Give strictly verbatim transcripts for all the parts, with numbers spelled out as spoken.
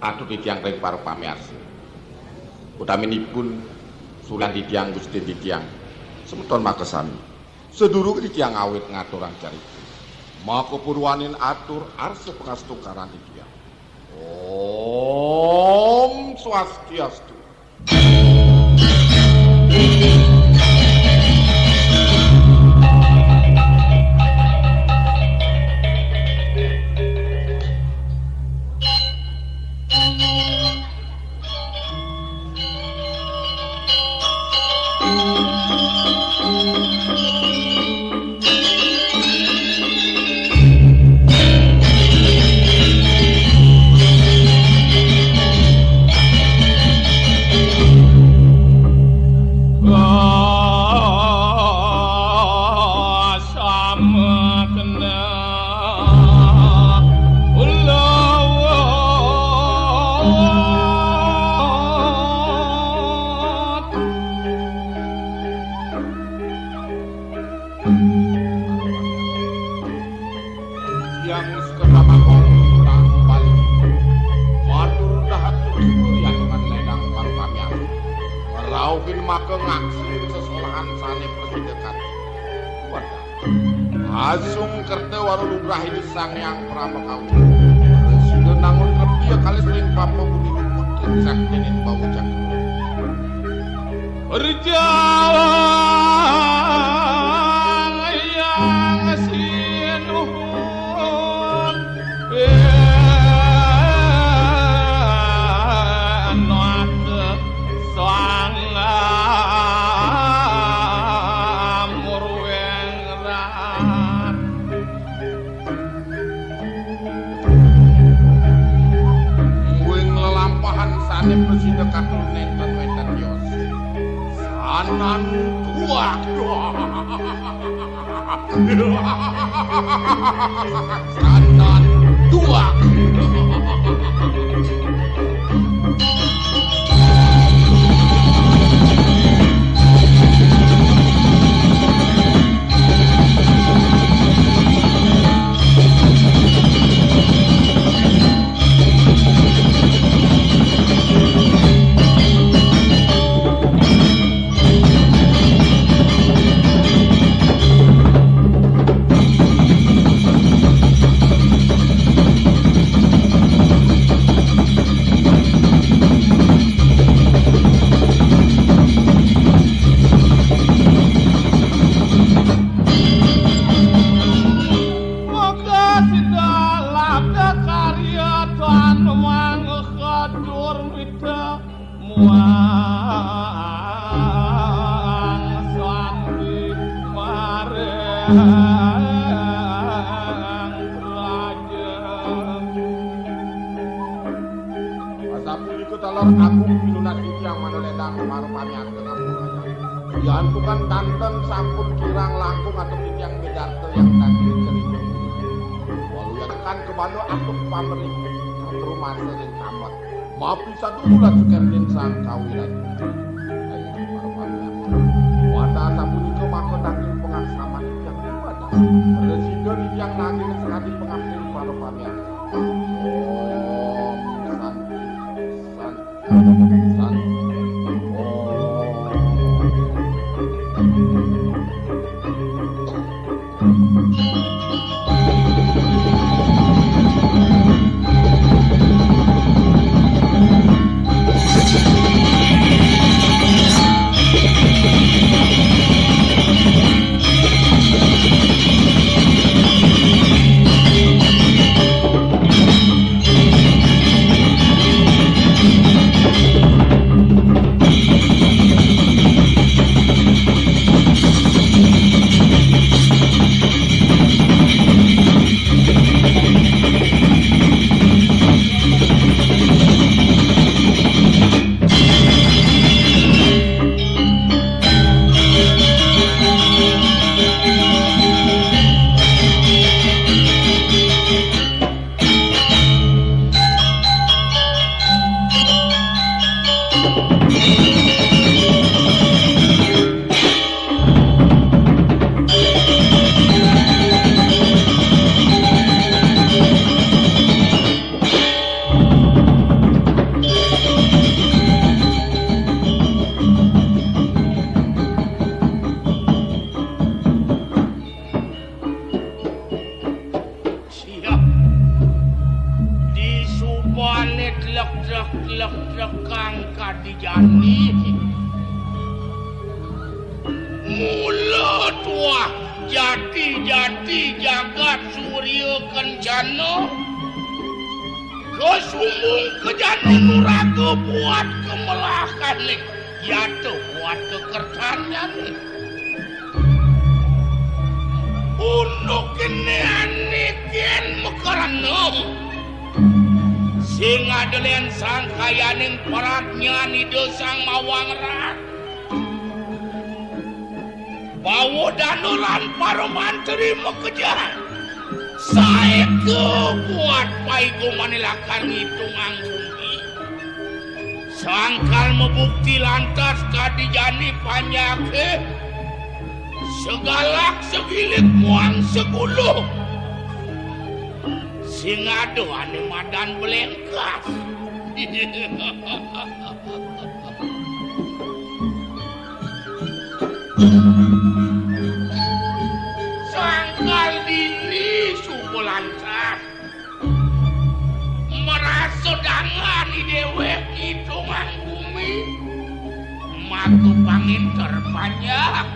Atur titiang ring para pamiarsa. Utaminipun, suryan titiang, Gusti titiang, semeton makasami. Sadurunge titiang awit ngaturang carita, maka purwanin atur arsa pangastungkaran titiang. Om Swastiastu. Yang sekedama kong tang bali. Matur dahat suksma yatungan ledang para pamiarsa. Ngrauhin maka ngaksin sesolahan sane prasida kata. Wadah. Asung kerta wara lugrah Ida Sang Hyang Parama Kawi. Sida nangun repti kalis ring papa budi luput ring saktining bawa jagat. Rejang yang sinuhun, enot sang murweng rat. Mungguing lelampahan sane prasida katur nenten wenten yos. Sanan tuak. Sanan tuak. Maka sida labda karya tan mangha durmita muang sandi maring raja. Asapunika taler agung pinunas titiang manah ledang marupami angka ngampurayang. Yantukan danten sampun kirang langkung atur titiang midarta yang daging cerita. Waluya tekan kebana atur pamrih, atur masa ring tamat. Mapi saduluran sukertin sang kawiran. Ayo, marupami angka. Wantah sapunika maka daging pangaksaman titiang ibadah. Resida titiang naging sakadi pangaktin marupami angka. Om Santi, Santi, Santi, Om. Mula tuah jati-jati jagat Surya Kencana, kasumbung ka jana nuraga buat kamelahane, yata buat kakertan jani. Unduk kene ane ken makarana, sing ada len sangkayaning pradnyan Ida Sang Mawang Rat. Bawa dana lan para mantri makejang. Saeka buat paigumane lakar ngitungang bumi. Sangkal mabukti lantas kadi jani panjake, segalak segilik muang seguluh. Sing ada ane madan belengkas. Sangkal dini suba lantas marasa dangan i dewek ngitungang bumi, maka pangin terpanjang.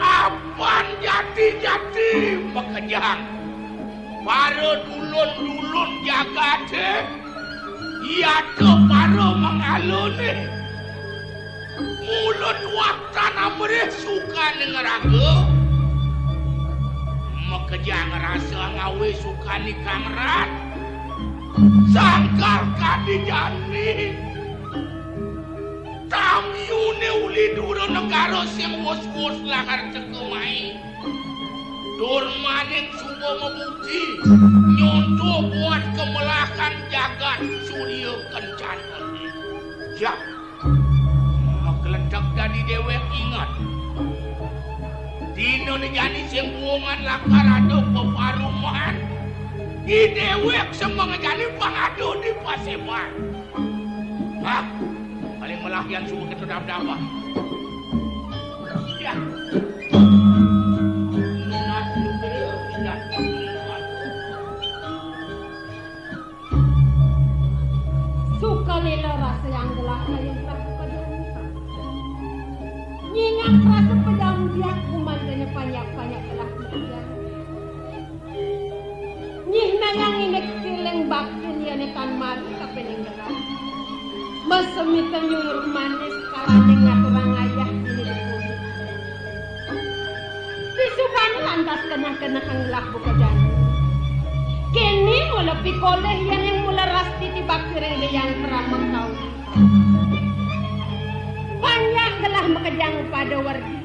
Apan jati-jati makejang. Para dulun-dulun jagate, yata para mangalune. Mula tuah tan amrih sukane ngraga, makejang rasa ngawi sukane kangrat, sangkal kadi jani. Tamyune uli dura negara sing wus-wus lakar teka mai. Tur maning suba mabukti nyonto buat kamelahan jagat Surya Kencana. Ya, makletek dadi dewek inget. Dina ne jani sing buungan lakar ada peparuman. I dewek semeng jani pang ada di paseban. Hah? Paling melah yan suba kita dap-dapa. Ya. Nunas nugra pindah. Sukalela rasa yang gelah kayun Prabu Kajana. Nyingang rasa pejamu dia kuman dene panyak-panyak gelah kayun. Nyih nayang indik siling baktin yane tan mari kapining gelah. Masemita nyuyur manis kalaning ngaturang ayah dini dipun. Disubani lantas keneh-keneh ngelah buka jani. Kene mula pikolih yen ing mula rastiti bakti ring Hyang Pramakawi. Panjak gelah makejang pada werdi.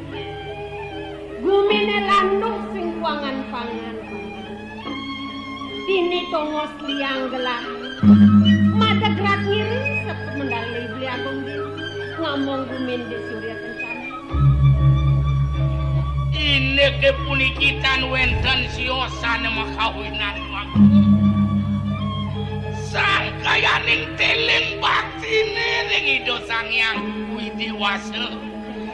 Gumine landuh sing kuangan pangan. Dini tongos liang gelah. Madeg rat ngiring sepemendali beli agung dini. Ngamong gumin di Surya Kencana. Indike puniki tan wenten siosane makawinan waktu. Sangkayaning teling baktine ring Ida Sang Hyang Widi Wasa.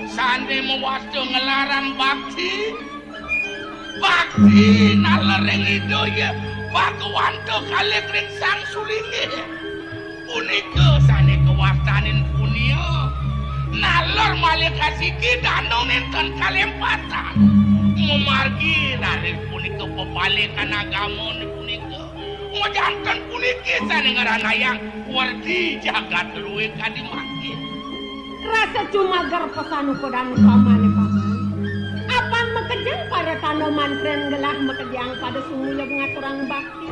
Sane mawasta ngelaran bakti. Bakti nalering Ida ya Bhagawanta kalih ring Sang Sulinggih. Punika sane kawastanin punia. Naler malih kasiki dana nenten kalempatan. Mamargi raris punika pepalikan agamane punika. Majanten puniki sane ngranayang werdi jagat druwe kadi mangkin. Rasa cumager pesan ukodan upamane paman. Apan makejang para tanda mantren gelah makejang pada sumuyub ngaturang bakti.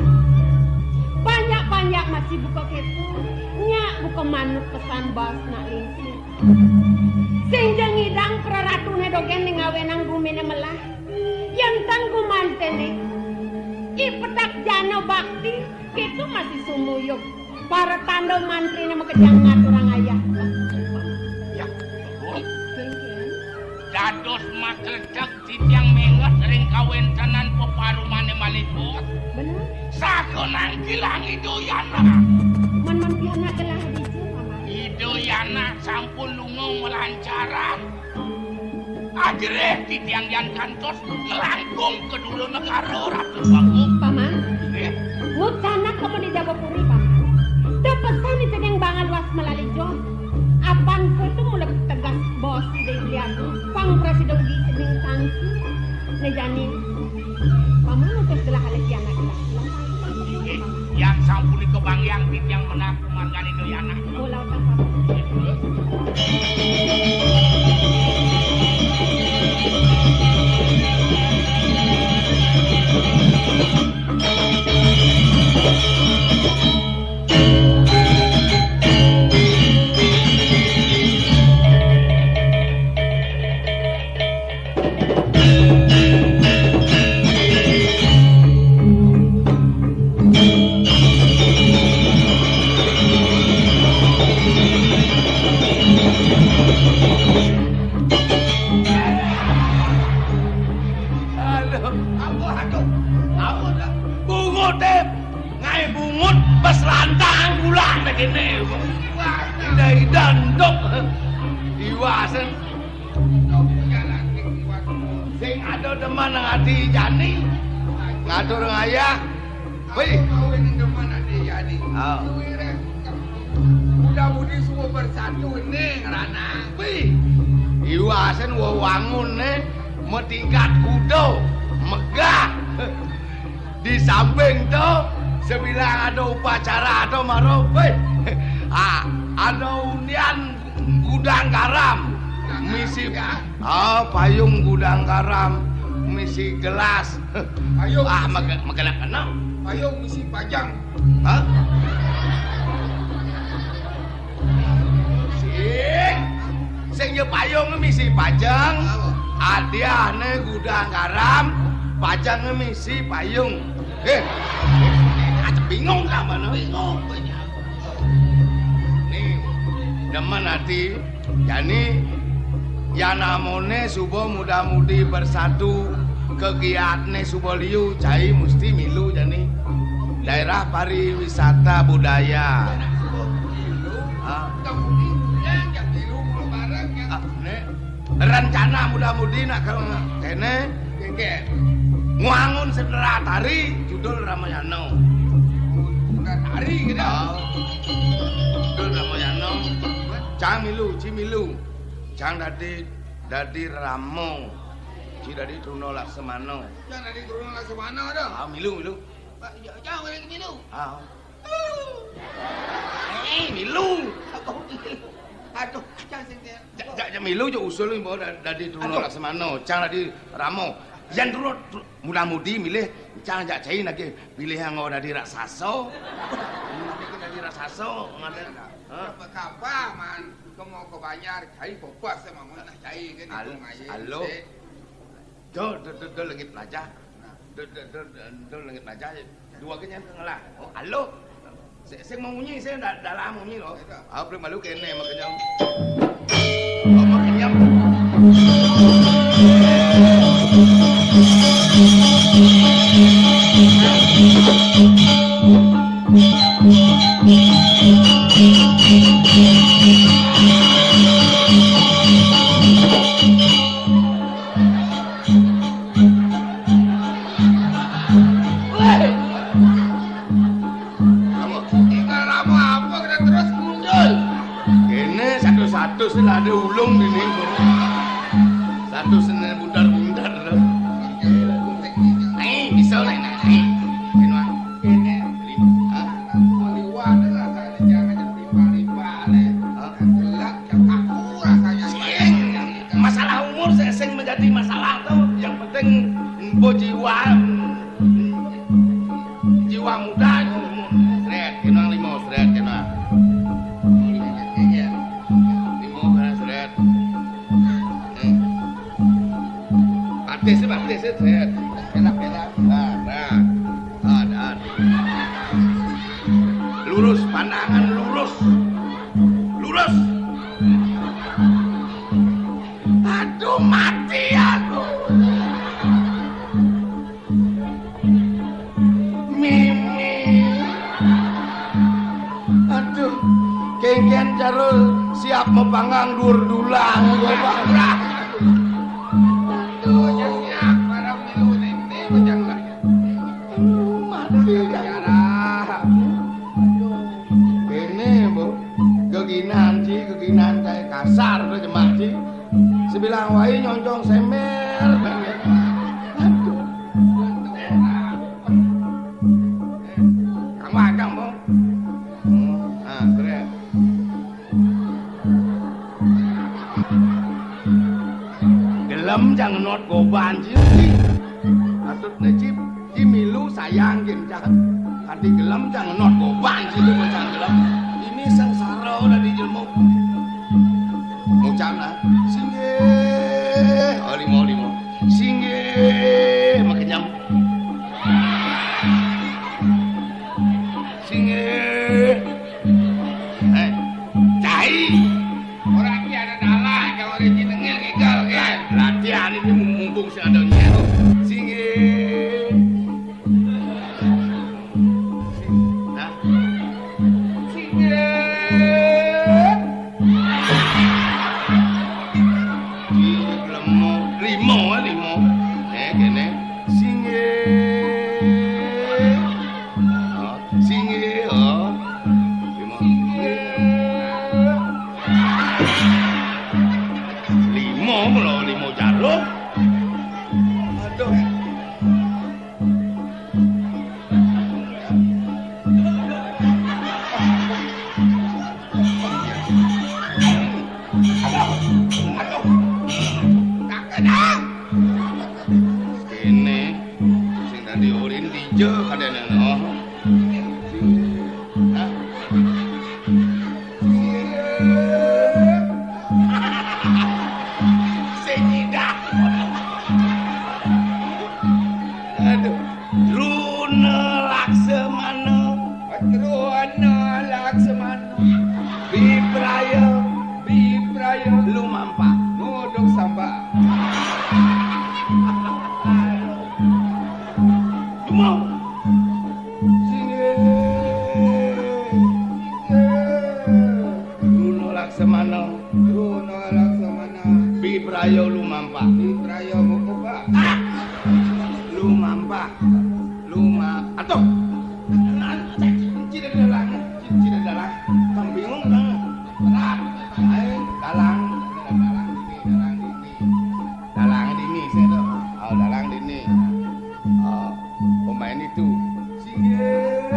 Banyak-banyak masih buka kepo, nyak buka manut pesan bas nak lingsir. Sing ja ngidang praratune dogen ning awenang gumine melah. Yen tan gumantene, i petak jana bakti, keto masih sumuyub. Para tanda mantrine makejang ngaturang ayah. Ya, dados makletek titiang menget ring kawentenan peparumane malih. Bener. Saha nangkilang Ida Yana? Men-men pianak gelah dija, Paman. Ida Yana sampun lunga malancaran. Ajereh titiang yan kantos nglangkung ka dura negara, Ratu Bagong. Paman, nggih. Nucanak kema di Jabapuri, Paman. Tepesan ida ning bangal luas malali joh. Apan kutu mula tegas bos ida Pang prasida ugi sedeng tangsi. Né jani. Paman utus gelah alih pianak gelah. Inggih, yang sapunika Bang Hyang Titiang menak manggané daya anak. Bola utang paman. Aduh, ampun, aduh, ampun, bungut, Dép. Ngaé bungut, bes lantang bulan kéné. Ida-ida enduk. Iwasen. Sing ada demen ati jani. Ngatur ngayah. Wih. Kawin demen ati jani. Ah. Muda-mudi semua bersatu ini ngerana. Wih. Iwasen wewanguné matingkat kuda, megah. Di samping to, sebilang ada upacara atau maro, wéh, ah, ada undian gudang garam, misi, ah, payung gudang garam, misi gelas. Payung. Ah, mege-, megena kena. Payung misi pajang. Hah? Sing, sing ya payung misi pajang, apa? Hadiahné gudang garam, pajang misi payung. Eh, aja bingung ta, mana? Bingung. Nih, demen ati, jani yan amoné suba muda-mudi bersatu, kegiatné suba liu, cai mesti milu jani. Daerah pariwisata budaya. Ah. Ah, né. Rencana muda-mudi nak kalau kéné, kéné. Ngwangun sendera tari, judul Ramayana. Sendera tari gitu. Ah. Judul Ramayana. Cang milu, ci milu. Cang dadi, dadi Rama. Ci dadi Truna Laksamana. Cang dadi Truna Laksamana dah. Ah, milu, milu. Pak, ya, cang milu. Ah. Eh, milu. Aduh, cang sing dia. Ja, ja, ja milu ja usul bawa da-, dadi Truna Laksamana, cang dadi Rama. Yan Truna, Tru-, muda-mudi milih, cang ja cai nagih pilih yang dadi raksasa. Dadi raksasa, ngadan. Hah? Apa kabar, Man? Kemo ke banjar, cai kopas sama mun nah cai kan itu. Alo. Dol, dol, dol, dol, lengit aja. Dol, dol, dol, dol, dol, lengit aja. Dua ke nyang ngelah. Oh, alo. Sing, sing mau munyi, sing da-, dalam munyi loh. Apa malu kéné makanya. Oh, makanya. Wéh. Apa? Tinggal lama apa kita terus mundur? Kéné satu-satu sing ada ulung dini. Satu senen bundar-bundar. Ayo, bisa naik, naik, naik. Kéné, Bang. Kéné. Hah? Liwat lah, jangan jadi limbah-limbah, lé. Hah? Gelap, ya, aku rasanya. Sing. Masalah umur sing, sing menjadi masalah to. Yang penting mbok jiwa, jiwa muda itu. Srét, kéné lima, srét, kéné. Lima, srét. Hmm. Batis, batis, srét. Enak, enak. Nah, nah. Ada, ada. Lurus, pandangan lurus. Lurus. Aduh, mati aku. Mimi. Aduh, kéngkén cara siap mapanggang duur dulang, Bapak. Aduh, ya siap, para milu nente, bajang. Aduh, mati. Kéné, Bu. Geginan, Ci, geginan kayak kasar, to, jemak, Ci. Sebilang Wae nyoncong sember. Aduh. Kamu ada, Mbok? Ah, keren. Gelem jang ngenot goban, Cip. Patut ne, Cip. Ci milu sayang, Cip, cah. Kanti gelem jang ngenot goban, Cip, jang gelem. Ini sengsara udah dijelma. Ngucap nah. Singgih. Oh, lima, lima. Singgih. Makenyem. Singgih. Eh, cai. Ora ki ada dalan, kang ora ki tengil ngigel, kan? Latihan iki mumpung sing ada nyero. Singgih. Hah? Singgih. Iki lemo, limo, limo. Eh, kene. Singgih. Oh, singgih, oh. Limo. Limo, lho, limo jaluk. Aduh. Kene sing dadi urin dija kadene, no. Hah? Sing nyidak. Aduh. Drona Laksamana. Drona Laksamana. Bipraya. Bipraya. Lumampah. Nuduk sampah. Dumung. Singgih. Drona Laksamana. Drona Laksamana. Bipraya lumampah. Bipraya mukupa. Ah! Lumampah. Luma-, atuh. Cincin dalang. Cincin dalang. Kan bingung, kan? Berat. Ayo, dalang. Dalang dini, dalang dini. Dalang dini, saya tuh. Oh, dalang dini. Oh, pemain itu. Singgih.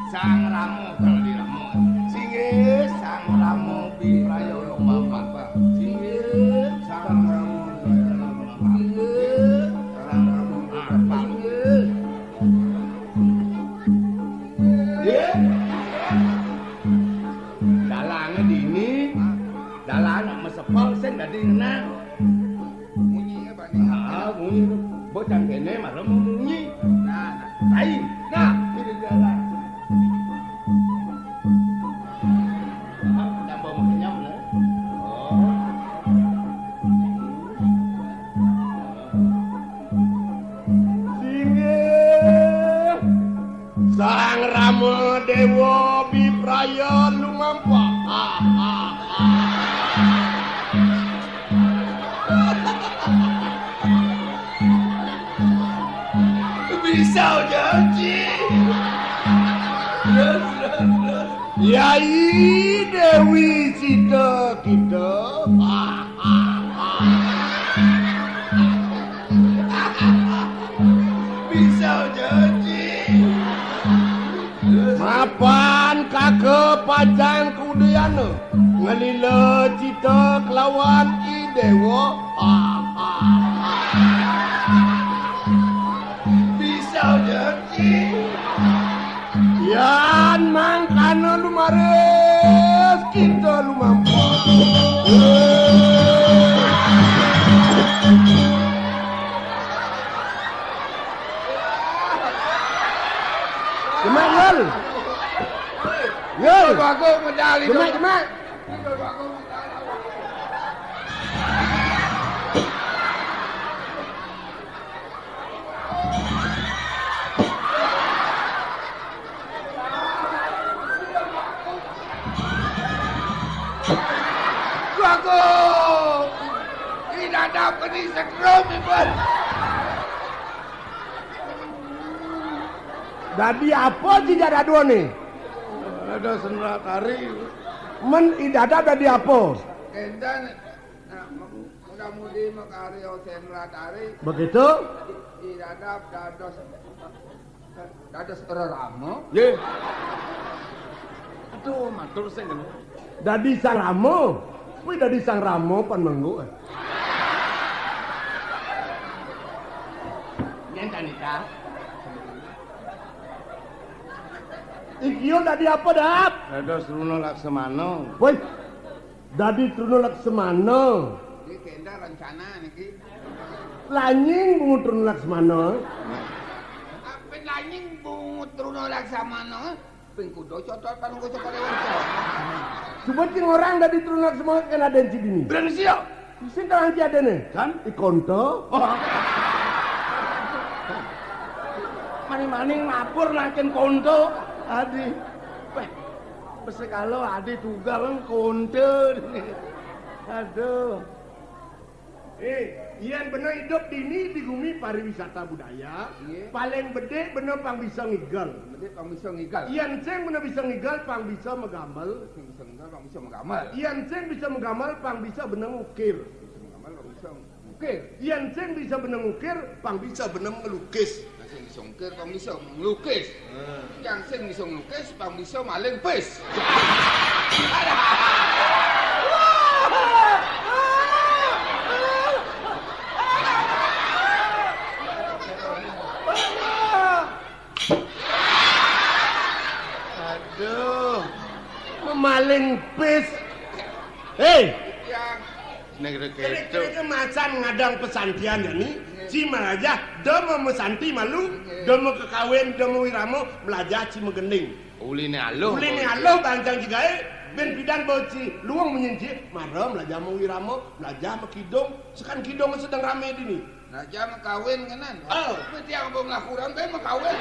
Sang Rama, kalau di Rama. Singgih, Sang Rama, Bipraya Lumampa. Singgih, Sang Rama, Bipraya Lumampa. Singgih, Sang Rama, Bipraya Lumampa. Singgih. Dalange dini, dalang mesepel sing dadi ngenang. Munyi apa nih? Ah, munyi. Bocah kene malah mau munyi. Nah, nah. Lain. Nah, ini jalan. Ah, tambah makin nyam, lah. Oh. Singgih. Sang Rama Dewa Bipraya Lumampa. Ah, ah, ah. Bisa janji. Terus, terus, terus. Yai Dewi Sita kita. Ah, ah, ah. Bisa janji. Mapan kaka pacan kaudayana ngelila cita kelawan I Dewa. Bisa janji. Yan mangkana lumaris kita lumampa. Jemak, Yul. Yul. Bagus medal itu. Jemak, jemak. Bagus. Ini ada apa ni, setrum ni, Bos? Dadi apa jejak dadua ni? Ada sendera tari. Men i dadap dadi apa? Kendan. Nah, Mudi makarya sendratari. Begitu? Iradap dados, dados rerama. Nggih. Aduh, matur sing kena. Dadi sang rama. Kuwi dadi sang rama pan menggo. Yen Tanika. Iki yo dadi apa, Dap? Dados Runa Laksamana. Woi. Dadi Truna Laksamana. Iki kendar rencana niki. Lanying bungut Truna Laksamana. Apa lanying bungut Truna Laksamana? Ping kuda cotot Palungguh Cokor Dewa. Coba sing orang dadi Truna Laksamana kena den cidini. Berani sih ya? Sing terang tiadene. Kan? Ikonto. Oh. Maning-maning mabur naken konto. Adi. Weh. Besekalo adi tugal konto. Aduh. Eh, yen bener idup dini di gumi pariwisata budaya, nggih, paling bedik bener pang bisa ngigel. Bedik pang bisa ngigel. Yen sing bener bisa ngigel pang bisa megamel. Sing bisa ngigel pang bisa megamel. Yen sing bisa megamel pang bisa bener ngukir. Sing bisa megamel pang bisa ngukir. Yen sing bisa bener ngukir pang bisa bener ngelukis. Nah, sing bisa ngukir pang bisa ngelukis. Nah. Yang sing bisa ngelukis pang bisa maling pis. Aduh. Memaling pis. Hei. Nek rek keto. Kene macan ngadang pesantian ya ni. Si Malaja do memesanti malu, do mau kekawin, do mau wiramo, Malaja si megending. Uline aluh. Uline aluh bancang jigae, ben pidan bau si luwung menyinci, mara Malaja mau wiramo, Malaja mekidung, sekan kidung sedang rame dini. Malaja mekawin kenan. Oh. Kuwi tiang bau ngelakuran bae mekawin.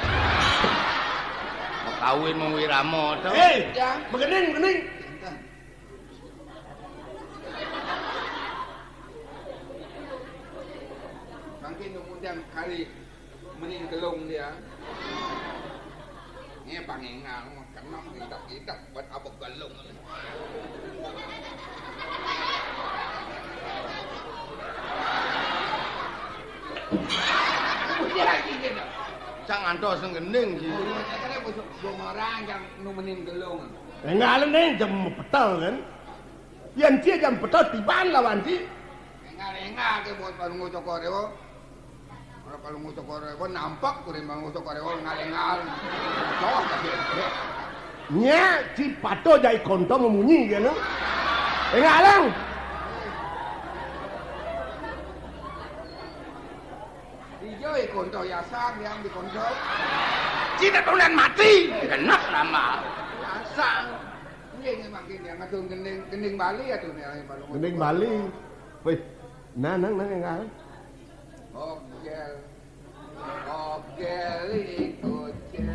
Mekawin mau wiramo to. Hei, ya, megending, megending. Mangke ngundang kali mening gelung dia. Ini pangengal, kenang idak-idak buat apa gelung. Dia lagi gitu. Cak ngantos ngening sih. Bumerang yang nu mening gelung. Enggak, ning jam petel kan. Yen cie jam petel tiban lawan ci. Engal-engal ke buat Palungguh Cokor Dewa. Ora Palungguh Cokor Dewa nampak kuwi Palungguh Cokor Dewa engal-engal. Cowok tapi. Nya ci pato jai konto memunyi kene. Engal lang. Ijo e konto yasang yang di konto. Ci tetunan mati. Genep nama. Yasang. Nggih, nggih, mangkin ya, ngadung gending, gending Bali ya, tuh, ya, Pak Luhut. Gending Bali. Wih, nah, nang, nang, nang. Ogel. Ogel iku cil.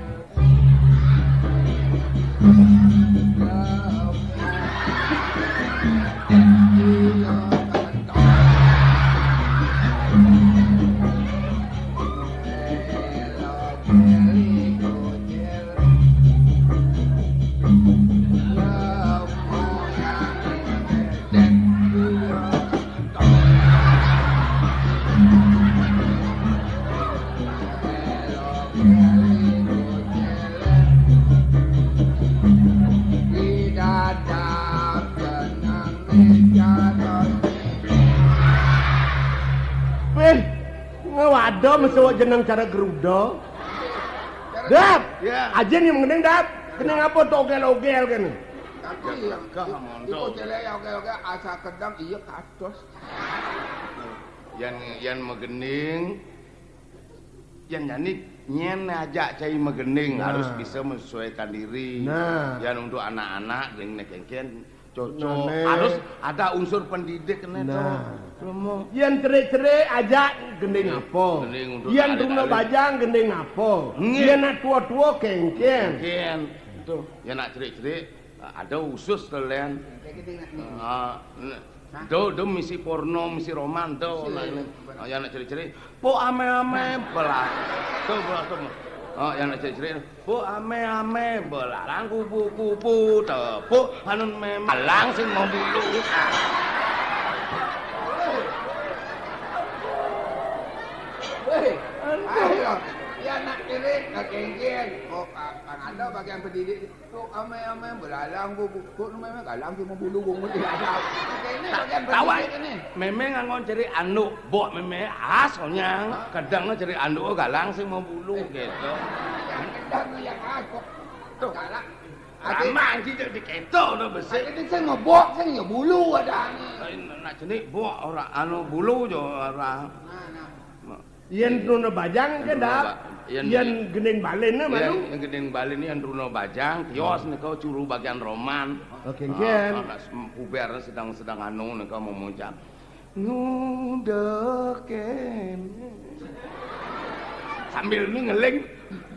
Wih, ngewado mesewak jeneng cara gerudo. Dap! Ya. Ajin yang mending, Dap. Kena ngapa togel-ogel kan? Tapi yang Gagah, montok. Iku celek ya, oke, oke, asa kedang, iya, kados. Yan, yan megening, yan nyanyi, nyen aja cai megening, Nah. harus bisa menyesuaikan diri. Nah. Yan untuk anak-anak, ning nek kengken, cocok. Nah, nek. Harus ada unsur pendidik, nek, Nah. Cok. Lomo. Yan cerik-cerik aja gending Gending. apa? Gending untuk Yan alit-alit. Runa bajang gending apa? Nggih. Yan nak tua-tua kengken. Kengken. Tuh, yan nak cerik-cerik, ada usus to, Len. Kayak gitu, nak, nih. Ah, ne-, Hah? do, do misi porno, misi roman, do, Misi. Nah, ini. Ah, yan nak cerik-cerik, po ame-ame, belah. Tuh, belah, tuh. Ah, yan nak cerik-cerik, po ame-ame, belarang kupu-kupu, tepuk, anun memang, langsing mau bulu. Nah, kéngkén. Oh, ka-, kan ada bagian pendidik. Tuh, amé-amé belalang, bu, bu, bu, mémé galang sing mau bulu, wong mesti galang. Kéné bagian pendidik ini. Mémé nganggon ciri anduk, bok mémé as, onyang. Hah? Kadang ciri anduk galang sing mau bulu, gitu. Yang kadang yang as, kok. Tuh. Galang. Lama anjing dadi kéto to besik. Ati sing ngebok, sing nyebulu adané. Nak jenik bok ora anu bulu yo ora. Nah, nah. Yén truna bajang ké ndak? Yén gending balin mah. Yén gending balin yén truna bajang, tios nika curu bagian roman. Oké, engkén. Ah, ah, nak sem-, puber sedang-sedang anu nika memuncak. Ngudeken. Sambil ngeling,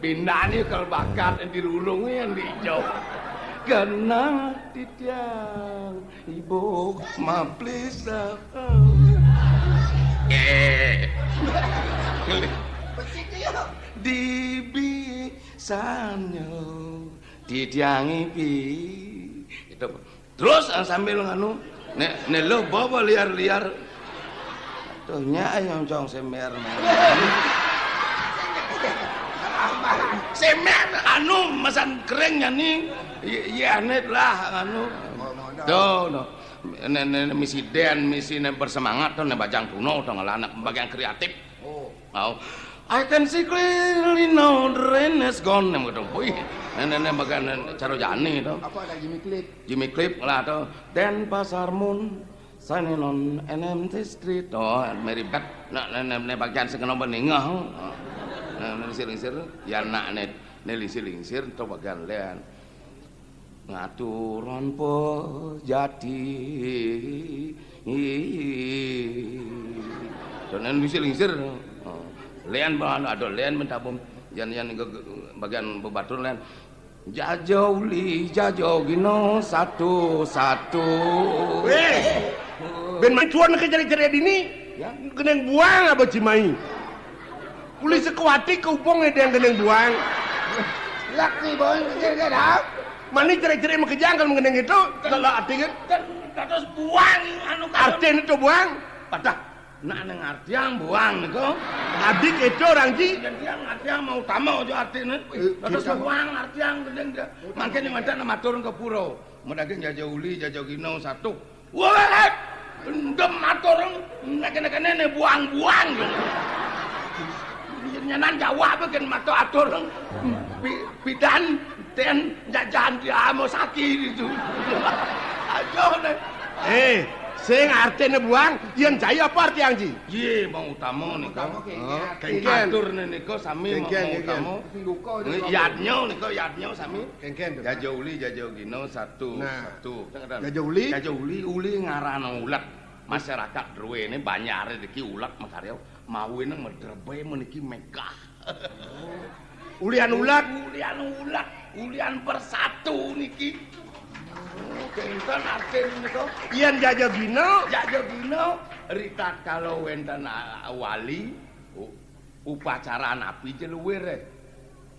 bindane kal bakat di lurung yang di ijo. Kena titiang ibu maplis. Eh. Dibi sanyo titiang iki. Itu. Terus, ah, sambil nganu, nek, nek lo bawa liar-liar. Tuh, nyak nyongcong semer, man. Semer, anu, mesan kering ya nih. Iya, iya, net lah, anu. Tuh, tuh. Nek, nek, nek misi den, misi nek bersemangat tuh, nek bajang tuno, tuh ngelanak bagian kreatif. Oh. Au. I can see clearly now the rain has gone. Nek, nek, nek, nek, bagian, nek, caro jani tuh. Apa ada Jimmy Cliff? Jimmy Cliff lah to. Denpasar Moon, signing on N M T Street. Oh, Mary Beth. Nak, ne, ne, ne bagian sing kena beningah. Nah, ne lingsir-lingsir. Ya nak ne, ne lingsir-lingsir to bagian lian. Ngaturon pejati. To ne lingsir-lingsir. Oh. Lian bahan ada lian mentabung. Yan, yan ke, ke bagian bebatur lian. Jajo uli, jajo gino, satu, satu. Wéh, ben main cuan ke cari-cari dini. Ya. Geneng buang apa cimai? Uli sekuati ke upong ada yang geneng buang. Lak ni boy, kira-kira. Mani cari-cari makejang kalau geneng itu, kalau arti kan? Kan dados buang anu kan. Arti itu buang. Padah. Nak neng artiang buang niko. Adik itu orang ji. Yen tiang artiang mau utama aja artine. Eh, terus kita buang artiang gendeng dia. Mangke ning matur ke pura. Medaging jaja uli, jaja gino satu. Wah, endem matur nek kene-kene ne buang-buang. Yen nyanan jawab gen matur atur. Pi-, pidan ten jajan dia mau sakit itu. Aduh, ne. Eh, sing artine buang, yen jaya apa arti anji? Ye, mau utama nika. Utama kengken. Oh, kengken. Atur ne nika sami mau, kengken, mau kengken. Utama. Sing duka aja. Yadnya nika, yadnya sami. Kengken to. Jaja uli, jaja gino, satu, nah, satu. Jaja uli? Jaja uli, uli ngaran ulat. Masyarakat druwene Banjar iki ulat makarya, mawine medrebe meniki megah. Ulian ulat? Ulian ulat, ulian bersatu niki. Oh, kenten artine nika. Yen jaja gino? Jaja gino, ritatkala wenten, ah, wali, u-, upacara napi je luwir, eh.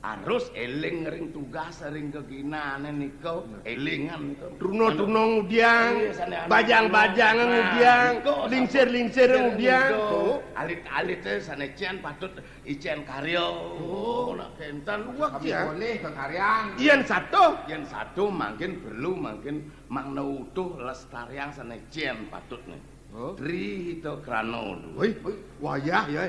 Harus eling ring tugas, ring keginane nika, elingan nika. Truna-truna ngudiang, iya, sane anu, bajang-bajangan ngudiang, nah, nika, lingsir-lingsir ngudiang. Alit-alite sane cen patut icen karya. Oh, nak kenten. Wah, kami ya. Boleh kekaryan. Yen satu. Yen satu mangkin perlu mangkin mangna utuh lestariang sane cen patut nih. Oh. Tri Hita Krana. Hoi, hoi, wayah ya.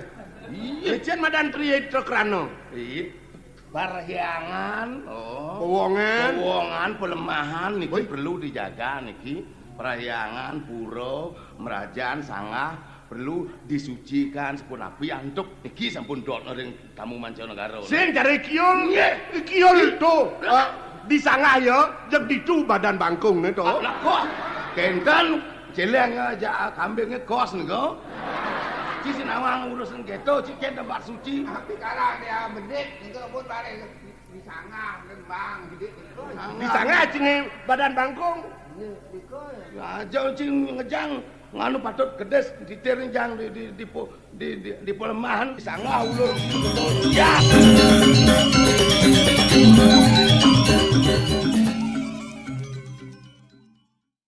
Iya. Icen madan Tri Hita Krana. Iya. Parhyangan, oh. Pewongan. Pewongan, pelemahan niki, hoi, perlu dijaga niki. Parhyangan, pura, merajan, sanggah perlu disucikan sampun api antuk niki sampun dot ring tamu mancanegara. Sing jare kiul. Nggih. Kiul itu, eh, di sanggah ya, jeg ditu badan bangkung ne to. Lah kok kenten jeleng aja kambinge kos nika. Ci sinawang urusan keto, ci kenten tempat suci. Tapi kalah dia bedik nika pun bareng di sanggah lembang bedik. Di sanggah cine badan bangkung. Iya, nika ya. Aja ci ngejang nganu patut gedis ditir njang di, di, di, po-, di, di, di pelemahan di sanggah ulur. Ya.